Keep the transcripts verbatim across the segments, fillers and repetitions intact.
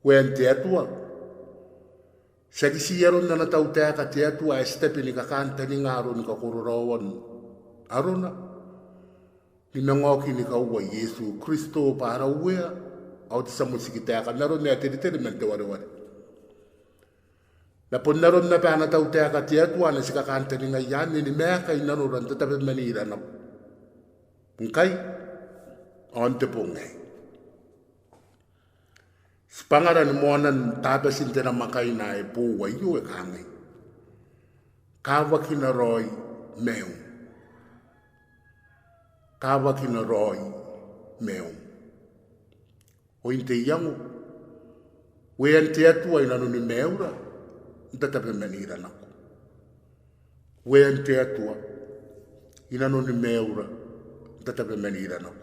Uean te Atua. Tiaki ti aron ana tautaeka te Atua ae ti tabe ni kakantaninga aron kakororaoan arona, ni manga oki ni kaua Iesu Kristo bwa ara Uea ao te tia motikitaeka n aron ae teretere man te wareware. Ma bon aron naba ana tautaeka te Atua ae ti kakantaningaia anne ni maeka i nanora n tatabemanira nako ngkai ao n te bong aei. Tibwangara ni moanan Tabatin te namwakaina ae boou aio e kangai: Kawakina raoi maium. Kawakina raoi maium. Oin te iango, Uean te Atua i nanoni maiura n tatabemanira nako. Uean te Atua i nanoni maiura n tatabemanira nako.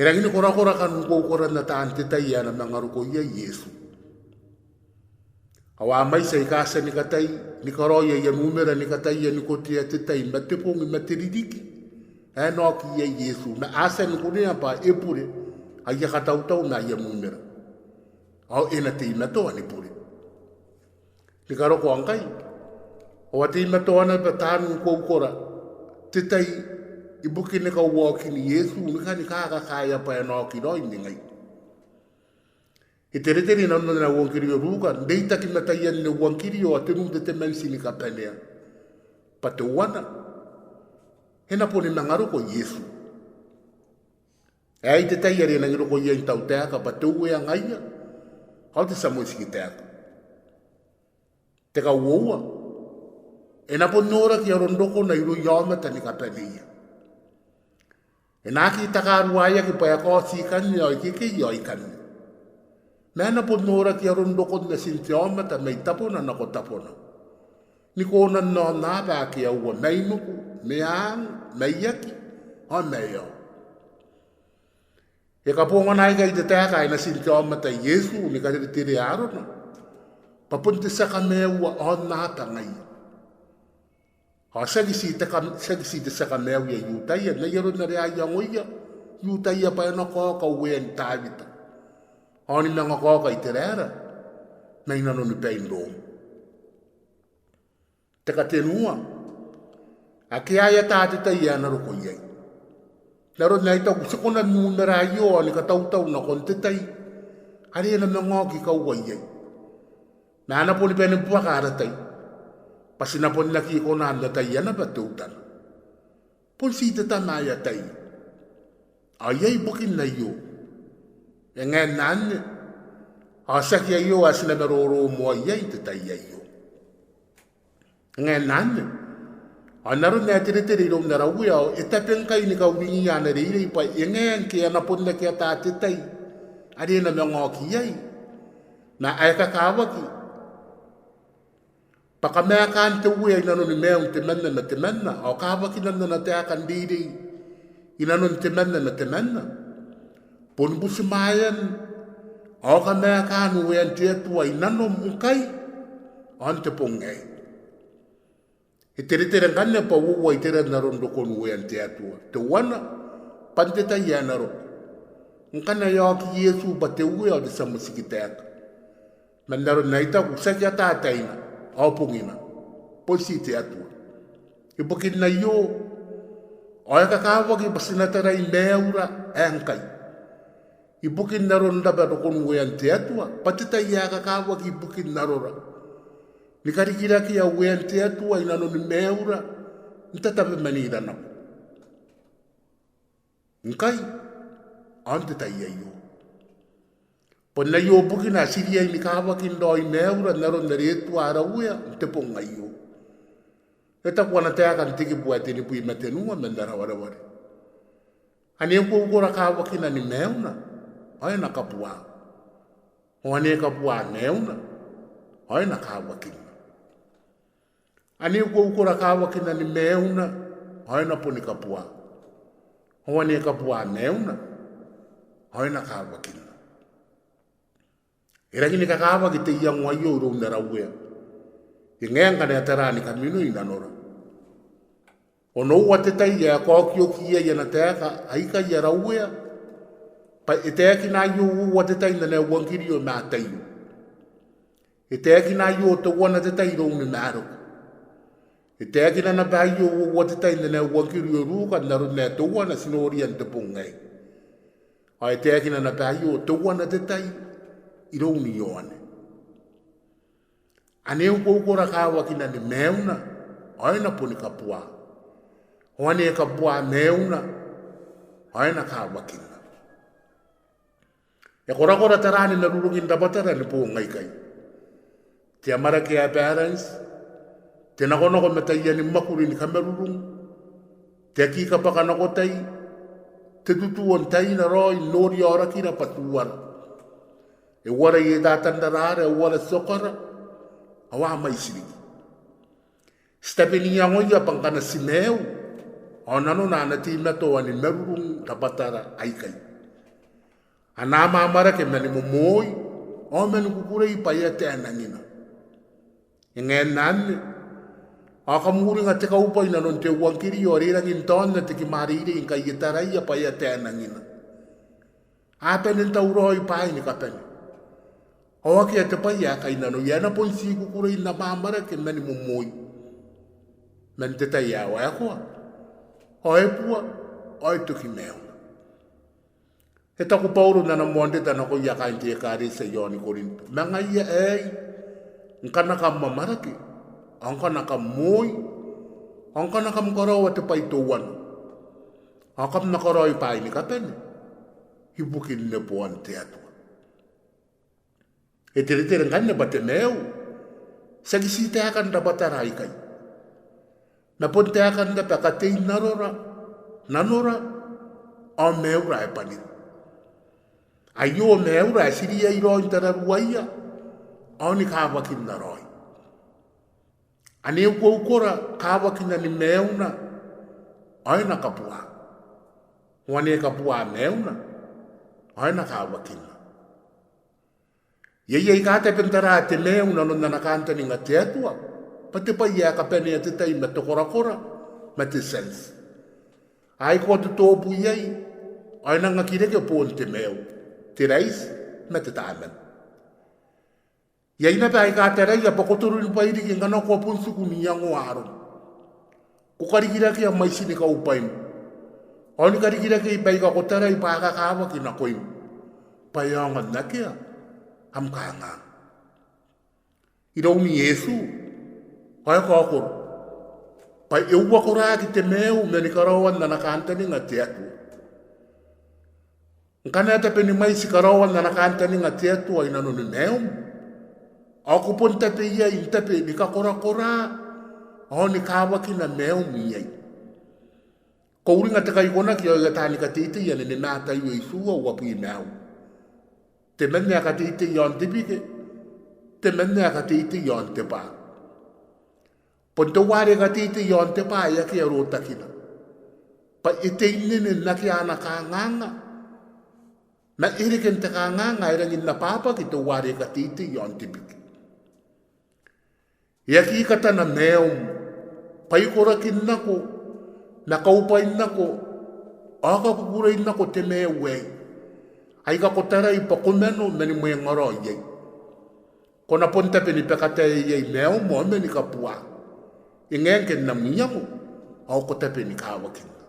E rangi ni korakora kanukoukora n ataan te tai ae na manga roko iai Iesu. Ao a mwaiti aika a tia ni katai ni karaoi aia numera ni kataia ni kotea te tai ma te bong ma te ririki ae na oki iai Iesu, ma a tia ni kunea bwa e bure aia katautau ma aia numera. Ao e na teimatoa ni bure. Ni karokoa ngkai, ao a teimatoa naba taan ukoukora te tai ibukin kaokin Iesu ni kani kakakaea bwa e na oki raoi ningai. E teretere inanon ana euangkerio Ruka, n reitaki ma taian euangkerio, ao tenua te temanti ni kabanea bwa teuana e na boni manga roko Iesu. Aei te tai are e nangi roko iai n tautaeka bwa te Uea ngaia ao te tia motikitaeka. Te kauoua, e na bon noraki aron rokona irouia aomata ni kabaneia. E na aki takaruaeaki bwa e kaoti ikanne ao ikekei ao ikanne. Ma e na bon noraki aron rokon natin te aomata mai tabona nako tabona, ni kona n aonnaba ake a uaa, mai nuku, meang, maiaki ao maeao. E kabongana aikai te taeka ae natin te aomata Iesu ni katereterea arona bwa bon te tia kamaiua aonnaba ngaia. Ao tiaki ti te kam-, tiaki ti te tia kamaiu I-Iutaia, n ai aron are a iangoia I-Iutaia bwa e na kaoka Uean Tawita ao ni manga kaoka Iteraera mai nanoni bain Rom. Te katenua, akea ae ata te tai ae na roko iai. N aron ae I taku ti kona n numera aio ao ni katautau nakon te tai are e na manga oki kaua iai. Ma a na boni bane buaka ara tai bwa ti na bon aki kona n ataia naba teutana. Bon ti te tama ae ataia. Ao iai bukin aio. E ngae n anne, ao tiaki aio ae ti na maroro moa iai n te tai aio. E ngae n anne, ao n aron ae teretere iroun ara Uea, ao e tabe ngkai ni kauringiia ana reirei bwa e ngae ngke a na bon aki ata te tai are e na manga oki iai, ma ae kakawaki bwa kamaekaan te Uea i nanoni maiun temanna ma temanna, ao kawakinan ana taeka n reirei i nanon temanna ma temanna, boni butimwaean ao kamaekaan Uean te Atua i nanom ngkai ao n te bong aei. E teretere ngkanne bwa uoua iteran aron rokon Uean te Atua. Teuana, bwa n te tai ae na roko, ngkana e a oki Iesu bwa te Uea ao te tia motikitaeka. Man aron ae I taku, tiaki ata taina ao bongina, bon ti te Atua. Ibukin aio, ao e kakawaki bwa ti na tarai maiura ae ngkai ibukin aron raba rokon Uean te Atua, bwa te tai ae kakawaki ibukin arora ni karikirakea Uean te Atua i nanoni maiura n tatabemanira nako ngkai ao n te tai aio. Bon aio bukina ae ti riai ni kawakin raoi maiura n aron are e tua ara Uea n te bong aio. E taku ana taeka n te kibu ae tenibwi ma tenua man ara wareware: Ane ukoukora kawakinan maiuna, ao e na kabua. Ao ane kabua maiuna, ao e na kawakinna. Ane ukoukora kawakinan maiuna, ao e na boni kabua. Ao ane kabua maiuna, ao e na kawakinna. E rangi ni kakawaki te iango aio iroun ara Uea. E ngae ngkana e tara ni kaminoi nanora. Onoua te tai ae kaokioki iai ana taeka aikai ara Uea, Bwa e taekina aio uoua te tai n ana euangkerio Mataio. E taekina aio teuana te tai iroun Mareko. E taekina naba aio uoua te tai n ana euangkerio Ruka n aron ae teuana ti noria n te bong aei. Ao e taekina naba aio teuana te tai iroun Ioane. Ane ukoukora kawakinan maiuna, ao e na boni kabua. Ao ane kabua maiuna, ao e na kawakinna. E korakora taraan marurungin rabwatara ni boong aikai. Te amwarake ae balance, te nakonako ma taiani mwakuri ni kamarurung, te aki kabwaka nakotai, te tutuo n taina raoi n nori aorakira bwa ti uara. E uara ieta tanrarara, e uara tiokara, ao a mwaiti riki. Ti tabe n iangoia bwa ngkana ti maiu, ao nanona a na teimatoa ni marurung rabwatara aikai. A na amwamwarake mani momoi, ao mani kukurei bwa e a tae n angina. E ngae n anne, ao kam uringa te kaubwai nanon te euangkerio are e rangi n taona te kimwareirei ngkai e taraia bwa e a tae n angina. A bane n tauraoi bwaai ni kabane. Ao akea te bwai ae kainnanoia, e na bon ti kukurei n amwamwarake mani momoi. Man te tai ae waekoa, ao e bua, ao e toki maiuna. E taku Bauro n ana moan reta nakoia kaain te ekaretia i aoni Korinto, ma ngaia aei, ngkana kam amwarake, ao ngkana kam moi, ao ngkana kam karaoa te bwai teuana, ao kam na karaoi bwaai ni kabane ibukin neboan te Atua. E teretere ngkanne bwa te maiu tiaki ti taekan rabwatara aikai, ma bon taekan naba katein arora, nanora, ao maiura ae bwanin. Aio maiura ae ti riai raoi n tararuaia, ao ni kawakinna raoi. Ane ukoukora kawakinan maiuna, ao e na kabua. Ao ane kabua maiuna, ao e na kawakinna. Iai aika tabe n tara te maiu nanon ana kantaninga te Atua, bwa te bwai ae kabanea te tai ma te korakora, ma te tianti. Aika totobu iai, ao e nang aki reke boon te maiu, te raiti, ma te taman. Iai naba aika taraia bwa ko toronibwai riki ngkana ko a bon tiku n iangoa arom. Ko karikirakea mwaiti ni kaubwaim, ao ni karikirakei baika ko tarai bwa a kakawaki nakoim, bwa e aonga n akea am kanganga. Iroun Iesu, ao e kaokoro bwa e uakoraki te maiu mani karaoan ana kantaninga te Atua. Ngkana e tabe ni mwaiti karaoan ana kantaninga te Atua i nanoni maium, ao ko bon tabe iai n tabe ni kakorakora, ao ni kawakina maium iai. Ko uringa te kaikonaki aio, e a taan kateitei anne, Mataio itiua uabwi ma aua. Temanna ae kateitei i aon te bike, temanna ae kateitei i aon te bwa. Bon teuare kateitei i aon te bwa e akea rotakina, bwa e tei n nene n akea ana kanganga, ma e reke n te kanganga ae rangi n abwabwaki teuare kateitei i aon te bike. E aki katana maium bwa e korakin nako, ma kaubwain nako, ao kakukurein nako te maiu aei, aika ko tarai bwa ko mano mani mwengaraoi iai. Ko na bon tabe ni bakataea iai maium ao mani kabua. E ngae ngke n am iango ao ko tabe ni kawakinna.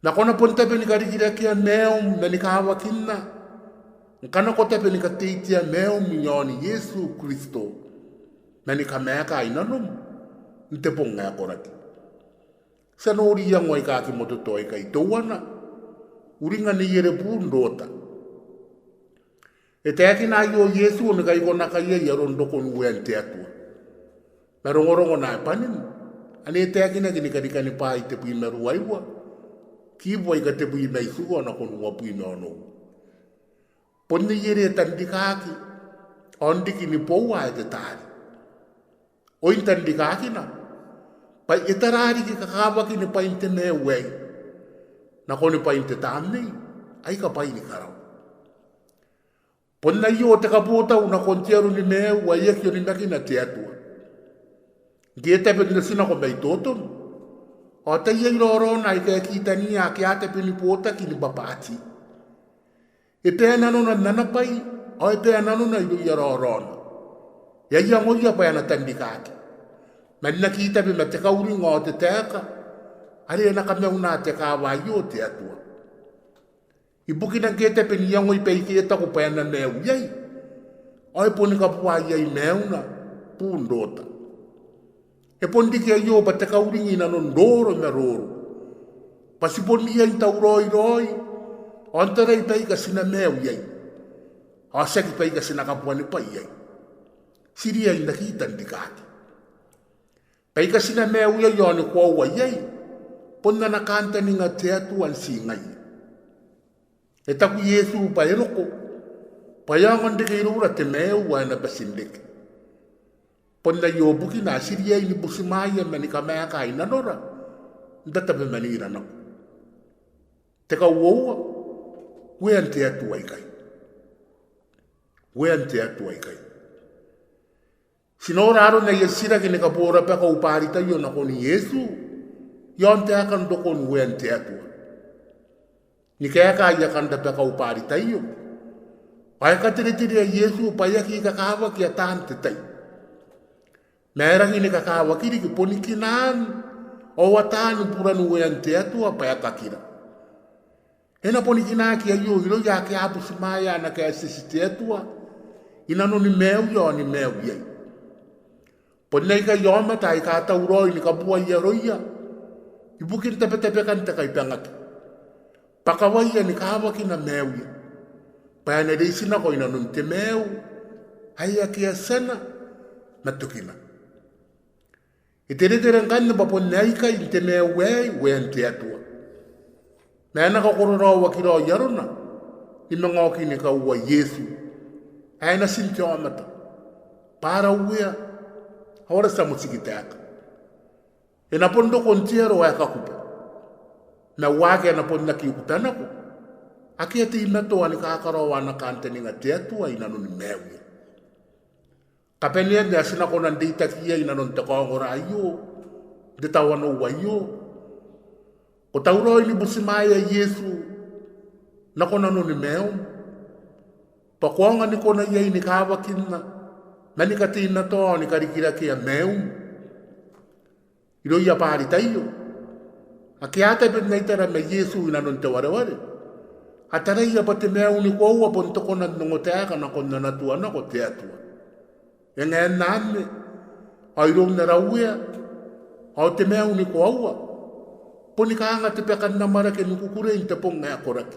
Ma ko na bon tabe ni karikirakea maium mani kawakinna ngkana ko tabe ni kateitea maium i aon Iesu Kristo, mani kamaeka i nanom n te bong ae koraki. Ti a nori iango aika kimototo aikai. Teuana, uringa Nei Erebu n Rota. E taekina aio Iesu ni kaikonaki iai aron rokon uean te Atua. Ma rongorongona ae bwanin, ane e taekinaki ni Karikani Bwaai tebwi ma ruaiwa, kibu aika tebwi ma itiua nakon uabwi ma onoua. Bon neiere tan rikaaki, ao n riki ni boua ae te taari. Oin tan rikaakina, bwa e tara riki kakawakin bwain te maiu aei, nakoni bwain te Tamnei aika bwai ni karawa. Bon aio te kabotau nakon te aro ni maiu ae aki onimakina te Atua. Ngke e tabe n otinako mai Totom, ao taiai raoraona aika e kitania ake a tabe ni botaki ni bwabwati. E bae nanona n ana bwai, ao e bae nanona irouia raoraona. E a iangoia bwa e na tanrikaki. Man aki tabe ma te kauring ao te taeka, are e na kamauna te kaawa aio te Atua. Ibukina ngke e tabe n iangoi baike e taku bwa e na maiu iai, ao e boni kabua iai maiuna, buun Rota. E bon riki aio bwa te kauring i nanon roro ma roro. Bwa ti bon riai n tauraoi raoi, ao n tarai baika ti na maiu iai. Ao tiaki baika ti na kabuanibwai iai. Ti riai n aki tanrikaki. Baika ti na maiu iai ao ni koaua iai, bon ana kantaninga te Atua n ti ngaia. E taku Iesu bwa e roko, bwa e aonga n reke iroura te maiu ae na bati n reke. Bon aio bukina ae ti riai ni butimwaea ma ni kamaeka i nanora, n tatabemanira nako. Te kauoua, uean te Atua ikai. Uean te Atua ikai. Ti nora aron aia titiraki ni kaborabakau Baritaio nakon Iesu, i aon taekan rokon uean te Atua. Ni kaeka aia kan rabakau Baritaio, ao e katereterea Iesu bwa e aki kakawaki ataan te tai. Ma e rangi ni kakawaki riki boni kinaan ao ataan buran uean te Atua bwa e kakira. E na boni kinaki aio irouia ake a butimwaea ana kaetieti te Atua, i nanoni maiuia ao ni maiu iai. Bon aikai aomata aika tauraoi ni kabuai aroia, ibukin tabetabekan te kaibangaki. Bwa kawaia ni kawakina maiuia. Bwa e na reitinako i nanon te maiu, ae akea tiana, ma tokina. E teretere ngkanne bwa bon aikai n te maiu aei uean te Atua. Ma e na kakororaoaki raoi arona, ni manga oki ni kaua Iesu. Ae natin te aomata. Bwa ara Uea, ao ara tia motikitaeka. E na bon roko n te aro ae kakuba. Ma uake a na bon aki utanako. Akea teimatoa ni kakaraoa ana kantaninga te Atua i nanoni maiuia. Kabanean ae ti na kona n reitaki iai i nanon te kaongora aio, n te tawanou aio. Ko tauraoi ni butimwaea Iesu, nako nanoni maium. Bwa ko aonga ni kona iai ni kawakinna, ma ni kateimatoa ao ni karikirakea maium. Irouia Baritaio. Ake a tabe n aitara ma Iesu i nanon te wareware. A taraia bwa te maiu ni koaua bon te kona n ongotaeka nakon ana tua nako te Atua. E ngae n anne, ao iroun ara Uea, ao te maiu ni koaua. Boni kanga te bakan amwarake ni kukurei n te bong ae koraki.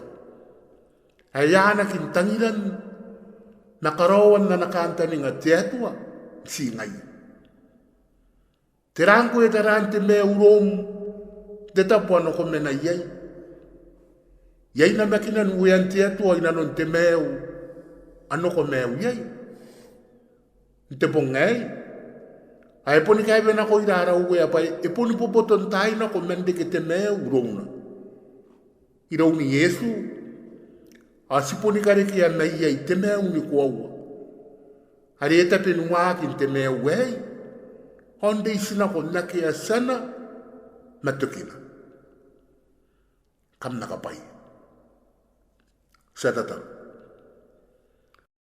Ae a anaaki n tangiran, ma karaoan ana kantaninga te Atua, n ti ngaia. Tera ngkoe taraan te maiu iroum, n te tabo ae ko mena iai. Iai namakinan uean te Atua i nanon te maiu, ae ko maiu iai. N te bong aei. Ae boni kaewe nakoira ara Uea bwa e boni boboto n taai nako man reke te maiu irouna. Iroun Iesu, ao ti boni karekea mai iai te maiu ni koaua. Are e tabe n waaki n te maiu aei, ao n reitinako n akea tiana, ma tokina. Kam na kabwaia. Ti a tataro.